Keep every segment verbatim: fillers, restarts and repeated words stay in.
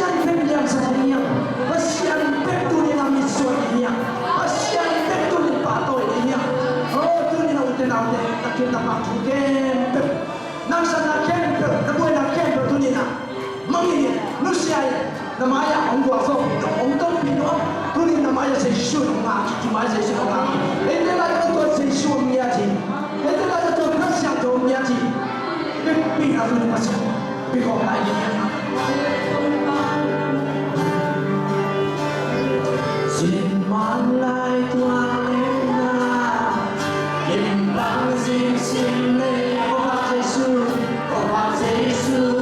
Pasian bek liamsa ding hiam? Pasian bek tuni-in a mitsuan ding hiam? Pasian bek tuni-in pahtawi ding hiam? Oh, tuni-in a ute naute, na kim na pak thu khempeuh, nang satna khempeuh, na buaina khempeuh tuni-in a mangngilh in, nusia in, na mai-ah hong gualzawhpih nuam, hong tonpih nuam. Tuni-in na mai-ah Jesu in hong ngak hi, tua mai-ah Jesu in hong ngak hi. Eite lai-ah tua Jesu om ngiat hi. Eite lai-ah tua Kha Siangtho om ngiat hi. Bikpihna tuni Pasian pia khawm lai ding hi. Cin man lai tuak lehna, kim bang zing sim le, ko bang Jesu, ko bang Jesu.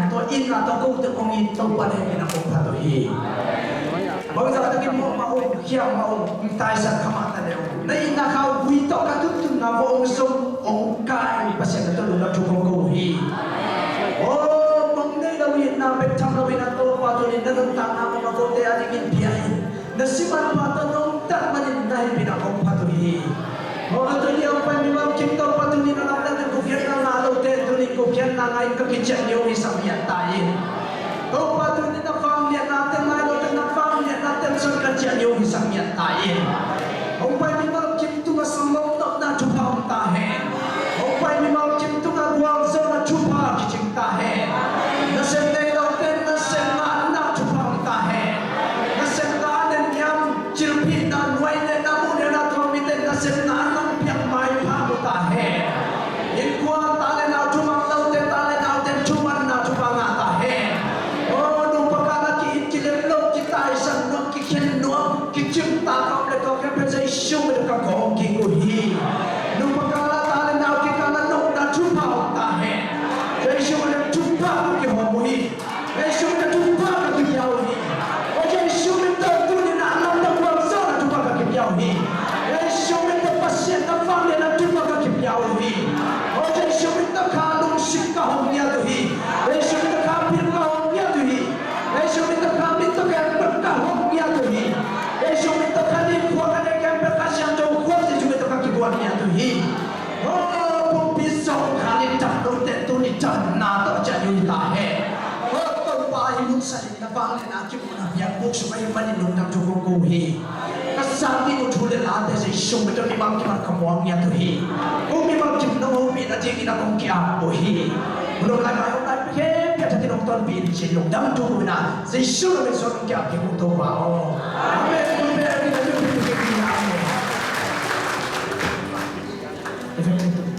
Tua itna tawh kote hong it, Topa na hehpihna kong phat uh hi. Bangzah takin mawh mah un, khiau mah un, taisan kha mah ta le uh, na itna kha uh vui tawh ka tuntunna va hong zong hong kai Pasian na tawh lungdam thu kong ko uh hi. Aw, mong nei lo itna bek tham loin a Topa tuni na nuntakna mah kote a dingin pia in. Na siman pha tawh nong tat manin na hehpihna kong phat uh hi. Aw, a tuni a hong pai mimal kim Topa tuni na lamdang in gupkhiatna ngah lote tuni gupkhiatna ngah in ka kiciam ni hong hisak ngiat ta in. Topa tuni na vangliatnate ngai lote na vangliatnate suan ka ciam ni hong hisak ngiat ta in. Hong pai mimal kim tung a sangom tawh na thupha om ta hen. Hong pai mimal kim tung a gualzawhna thupha kicing ta hen. Nasem nei lote nasem ngahna thupha om ta hen. Nasem ngah a nen hiam, cilphihna, nuainehna, muhnehna tuang mite nasem ngah nong piak maipha uh ta hen. Innkuan ta le nau thumang lote ta le naute thumanna thupha ngah ta hen. Aw, nupa kal a ki-it kilem lo, kitaisan nuam, kikhen nuam, kicing ta ka om le tua khempeuh Jesu min tawh ka gawm kik uh hi. Nupa kal a ta le nau kikal a nopna thupha om ta hen. Jesu min tawh thupha ka kihawm uh hi. Jesu min tawh thupha ka kipia uh hi. Aw Jesu min tawh tuni na lamdang gualzawhna thupha ka kipia uh hi. Jesu min tawh Pasian na vangliatna thupha ka kipia uh hi. Aw Jesu min tawh kha lungsim ka hong ngiat uh hi. Jesu min tawh kha pil ka hong ngiat uh hi. Jesu min tawh kha mit tawh khempeuh ka hong ngiat uh hi. Jesu min tawh kha lim khua ka nei khempeuh Kha Siangtho khua Jesu min tawh ka kiguan ngiat uh hi. Aw pumpi sawm kha ni tam lote tuni tamna tawh ciah ni uh hi ta hen. Aw Topa hi lungsa in na vangliatna kimuhna biakbuk sung ahih manin lungdam thu kong ko uh hi. Ka sang ding uh thu le late Jesu min tawh mimal kim ah ka muang ngiat uh hi. Ko mimal kim nong hopih nadingin a kong ki-ap uh hi. Hun om lai mai om lai khempeuh thakin hong tonpih in ci-in lungdam thu ko uh hi na. Jesu na min suang hong ki-ap kik uh Topa aw. Amen. Amen. Amen.